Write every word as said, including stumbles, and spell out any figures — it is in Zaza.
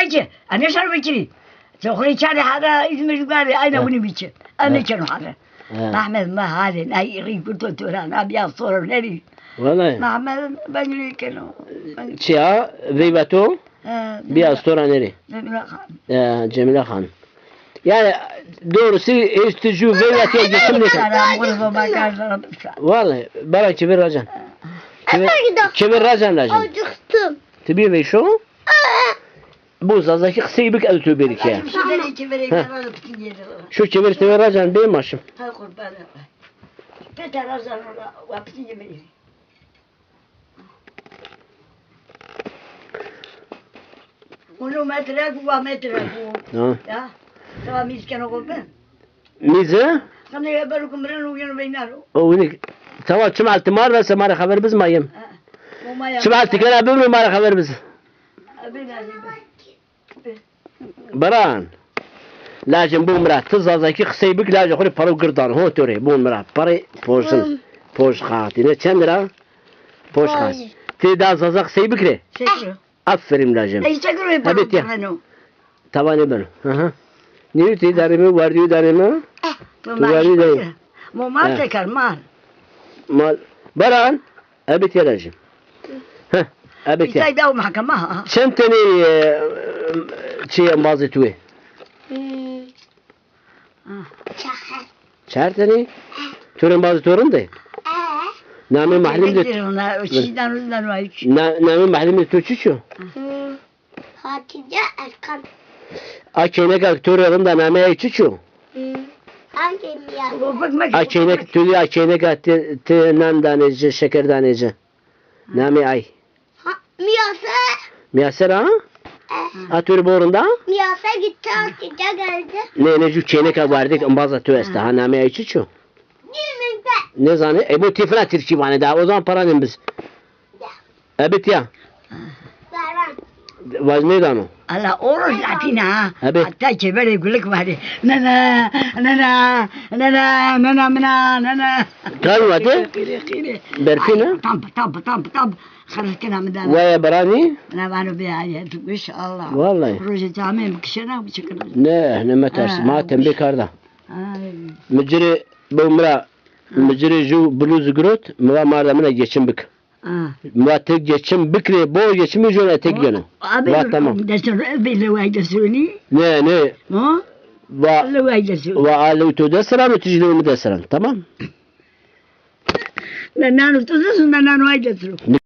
Ki, a ne şar bikirî? Ti xo rê çarê hera, İzmir gari, ayna winî bikir. A ne keno hera. Mehmet, ma halê, na rî gurto to ra, na bîya soro nerî. Wellahî. Mehmet, bengilî keno. Çiya, veyva to? Bîya sora nerî. Cemîla Xan. E, Cemîla Xan. Yani, doğrusu, işte, ju veyva to geçim ne. Wellahî, bara çevir racan. Çevir, çevir racan racan. Acıktım. Ti bî veyşo? Bu Zazakî qisey bik, ez tu berî ke. Şu çevir tever racan bê maşim. Ha, qurban. Pete racan ola, wa pitinge mi. Unu metre ku, wa metre ku. Ha. Ya. Tamam, iskeno qurban. Mîze? Xanê ya beru kumren u yeno beynaro. O winî. Tawa çim altı mar ve se mara xeber biz mayım. Çim altı kere bimri mara xeber biz. Baran. Lacim bu mira. Ti Zazakî qisey bik, lacê xo rê paro girdan. Ho to rê bu mira. Parê pojin. Poj xatî. Ne çend lira? Poj xatî. Ti da Zaza qisey bikre. Aferin lacim. Ey, çekiro. Tabi tiya. Tavanê beno. Hı hı. Nîyo tê danê mi, wardîyo danê mi? Tu wardîyo danê. Mo mal tekar, mal. Mal. Baran, ebê tiya lacim. Heh, ebê tiya. Çend tenê, e, çi embazê tu ê? Çar. Çar tenê? Tu rê embazê to rind ê? Namê mahlîm de. Na-, namê mahlîm de to çiç o? Hatice Erkan. A keyneka to rê rind a, namê ey çiç o? Hatice. A keynek, to dî a keyneka ti, ti nan danê ci, şeker danê ci. Namê ay. Ha, Miyase. Miyase ra? A to rê bo rind a? Miyase gitti, Hatice geldi. Ne, ne, ju keyneka werdek embaza to esta. Ha, namê ay çiç o? Bilmiyorum. Nêzanê. E, bu tîfra tirkî vanê da. O zaman para nêm biz. Ebê tiya. Vaj nêdano. Ala o roj latîna ha. Ebê. Hatta keberê gulik varê. Nana, nana, nana, nana, mina, nana. Kar vate? Qîrê, qîrê. Berfî ne? Tam, tam, tam, tam. Xerikina mi dana. Waya biranî? Na vano bê ayet. İnşallah. Vallahi. Rojê camê mi kişena mi çikina. Ne, ne meters. Ma tembê karda. Ay. Mi ci rê bu mira, mi ci rê ju bluz girot, mi va marda mina geçim bik. Ah. Va ti geçim bikirê, bo geçimî jona tek geno. Va tamam. Destun, ev bê leway destuni? Ne, ne. Mo? Va leway destun. Va a lew to dest ra, mi tij lew mi dest ra. Tamam. Ne nano to destun, ne nano ay destun.